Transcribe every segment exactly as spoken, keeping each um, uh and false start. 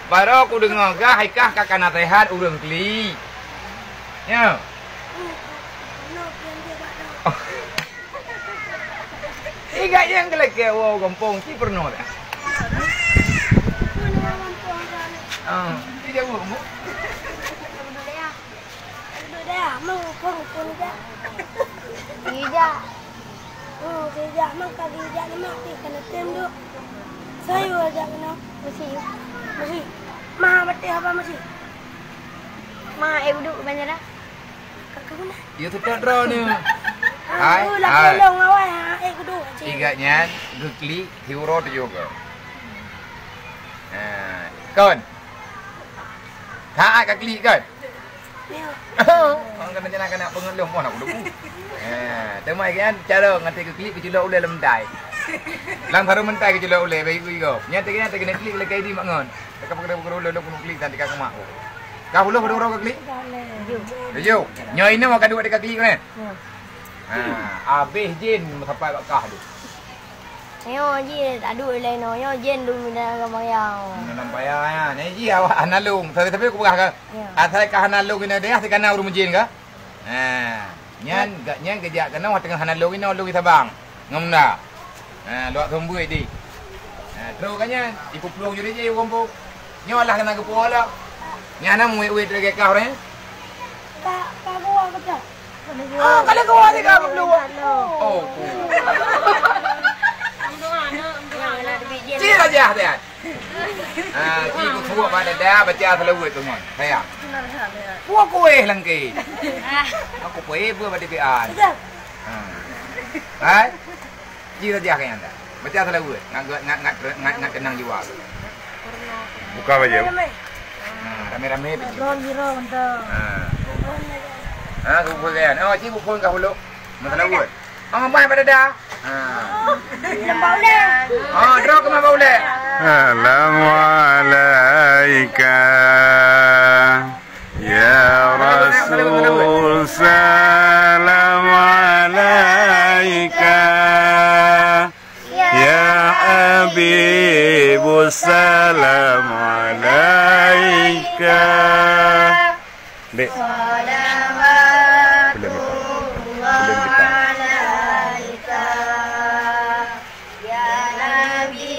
Baroe kudeungoe gah hai kah ka kana sehat ureueng klik. Nyo. Ingat nyang geulakée woe gampông ci peurunoe dah. Ah, ci jaweueb mu. Ijak. Hmm, ijak mang ka ijak ni mak pi kana tem duk. Sayur aja kena. Mesti. Mesti. Mah batik apa mesti? Mah eh buduk banyak dah. Kakak mana? Ya tu tak droe ni. Hai, hai. Lalu ngawai ha eh kudu. Ingat nyan, geuklik hiwro tu juga. Ha, kon. Taat ka klik kon. Orang kena jenang kena pengelom pun aku lupa. Ha, temai kan cara nganti ke klik kecelok ulai lem tai. Lang baru mentai kecelok ulai bagi ku iko. Nyata kena kena klik lagi di mak ngon. Dekat pukul pukul ulai lu klik dan tiga kemak. Kah puluh baru orang ke klik? Tujuh. Nyo ini mau kadu dekat klik kan? Ha, habis jin sampai kat kah tu. Nyoe jih aduh lain nyoe, nyoe jén dulu dalam paya. Dalam paya ya. Ni jih awak hana lông. Tapi tapi aku peugah ke. Ya. Asai ka hana lông ina deh, asai kana ureueng meujén ka. Ha, nyan gak nyan geujak keunoe teungoh hana lông ina lông di Sabang. Ngon benda. Ha, luak sumbeue di. Ha, terus ka nyan, ipuplueng juri jih ureueng pok. Nyoe lah kena geupuwoe lah. Nyan na muwit-wit lagèe kah ureueng. Ka, ka gua betul. Oh, kalau gua ni ka belum. Oh. Cik raja dia. Ah, cik ku suruh pada dah baca selawat tu mon. Sayang. Buat kueh langkit. Aku kueh buat pada pian. Ha. Hai. Ji saja ka nyan dah. Baca salawat, ngat, ngat, ngat, ngat, ngat keunong jiwa. Buka baju. Ha, ramé-ramé pergi. Ron biro mantap. Ha. Ha, kumpul kan. Oh, cik kumpul ka huluk. Masalawat. Oh, mai pada dah. Ha. Nampak udah. Oh, draw ke mabau dah. Assalamualaikum. Ya Rasul, salam alaika. Ya Habibu, salam alaika. Dek. Belum, belum kita. Ya Nabi,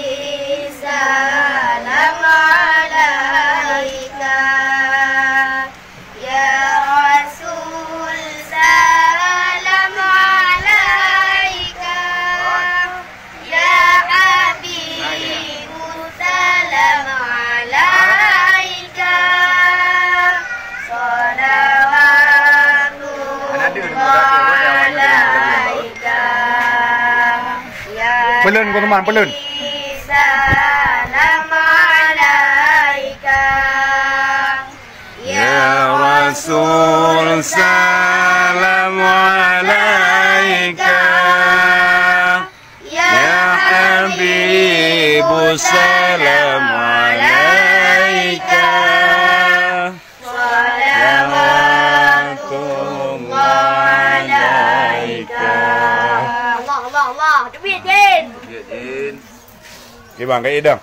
salam alaika. Ya Rasul, salam alaika. Ya Habibu, salam alaika. Salawatullah alaika. Ya Pelun, Gus Man, pelun. Salam alaika. Ya Rasul, salam alaika. Ya Habibu, salam alaika. Salawatullah alaika. Allah, Allah, Allah. Teubiet jin. Teubiet jin. Okey, bang, kait dah.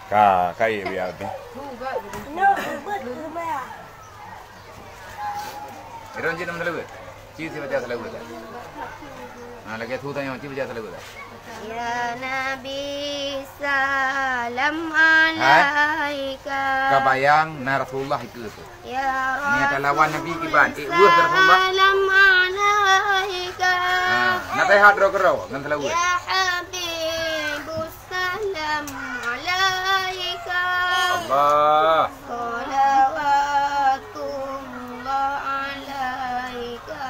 Ka, kait biar tu. Iron jin nama salawat. Ci si baca salawat dah. Ha, lagi tu tanya, ci baca salawat dah. Ya Nabi, salam alaika. Ka bayang na Rasulullah itu tu. Ya Rasul, niat lawan Nabi kiban. Eh, wah, Rasulullah. Salam alaika. Ha, na teuhad ro kero ngan salawat. Ya Habibu, salam alaika. Allah. Salawatullah alaika.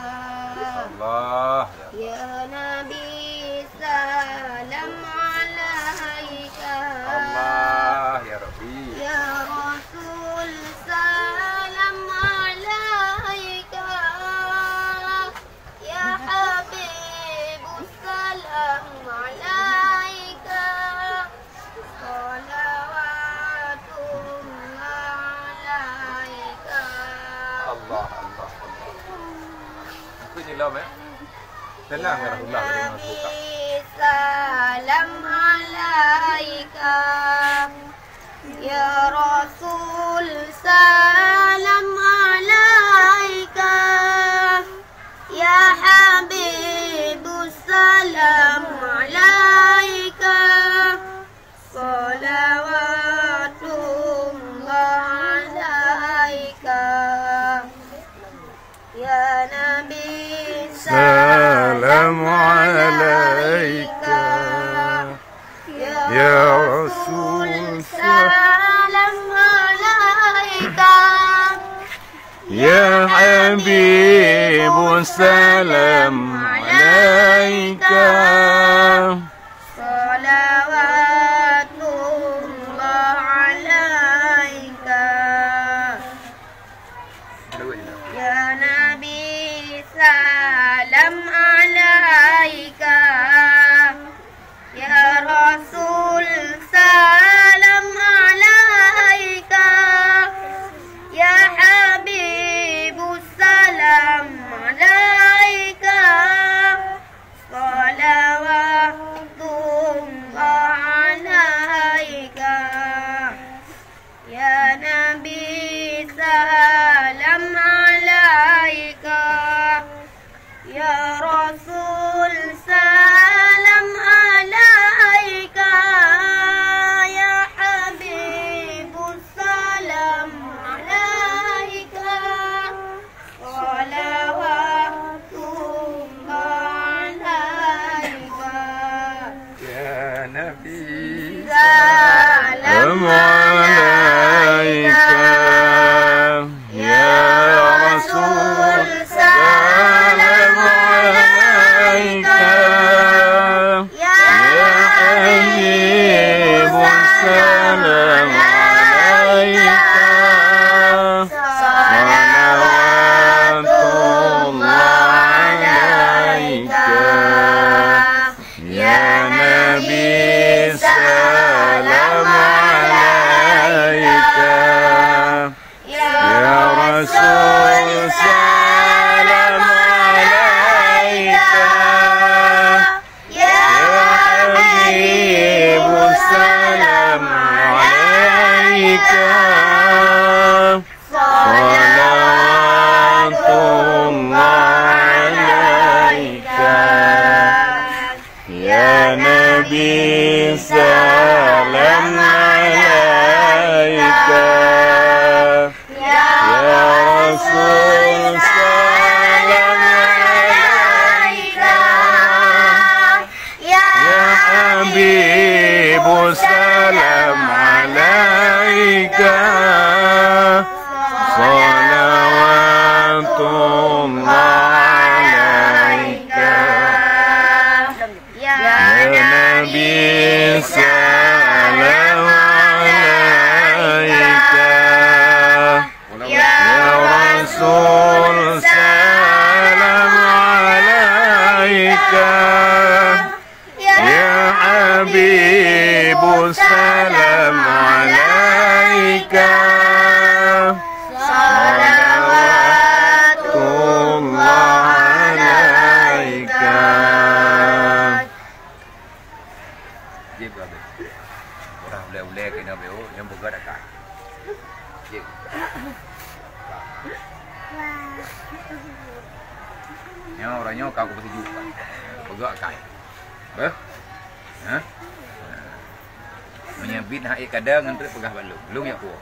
Allah. Ya Nabi, salam alaika. Allah, ya Rabbi. Ya Rasul, salam alaika. Ya Habibu, salam alaika. Salawatullah alaika. Allah, Allah, Allah. Aku ni lom, eh. Tenang, ya Rasulullah, dari mana buka? Nabi, salam alaika. عليك يا رسول سلام عليك يا حبيب سلام عليك صلوات الله عليك يا نبي سلام عليك يا رسول سلام عليك يا حبيب سلام عليك صلوات الله عليك يا نبي سلام عليك يا رسول سلام عليك يا حبيب سلام عليك صلوات الله عليك يا نبي سلام عليك يا رسول سلام عليك يا حبيب سلام عليك صلوات الله عليك يا نبي سلام عليك يا رسول سلام عليك يا حبيب سلام عليك صلوات الله عليك يا نبي سلام عليك يا رسول سلام عليك يا حبيب سلام عليك صلوات الله عليك يا نبي سلام عليك يا رسول سلام عليك يا حبيب سلام عليك صلوات الله عليك Jép keu abéh. Udah ulèe-ulèe keunoe beuh, nyang peugah akai. Jép. Nyoe, uroe nyoe ka kupeusijuek. Peugah akai. Beuh? Hah? Meunyoe bit hak ék kada ngon treuk peugah bak lôn. Lôn jak puwoe.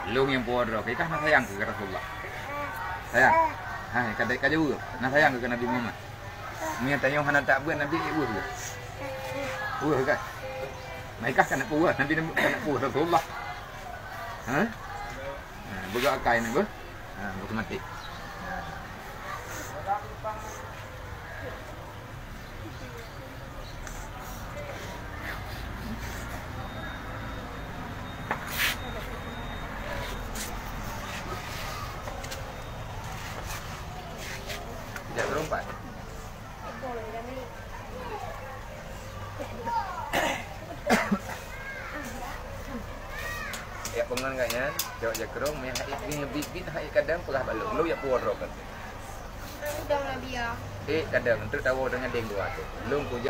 Lôn nyang puwoe droe, kah na sayang keu Rasulullah? Sayang. Hai, ka dai ka jaweueb. Na sayang keu Nabi Muhammad? Meunyoe tanyoe hana tabeuet Nabi, ék weueh keu? Weueh kan? Mai kah ka na puwoe Nabi, Nabi ka na puwoe Rasulullah. Ha? Ha, beugok akai na beuh. Ha, beuteumatik. Jak teurompat. Jak peungon gobnyan, jaweueb jak keurong, meuhai bit-bit hai kadang peugah bak lôn. Lôn jak puwoe droe kan. Udang Nabi ya. Eh, kadang, untuk tawoe dengan deng dua tu. Lôn kujak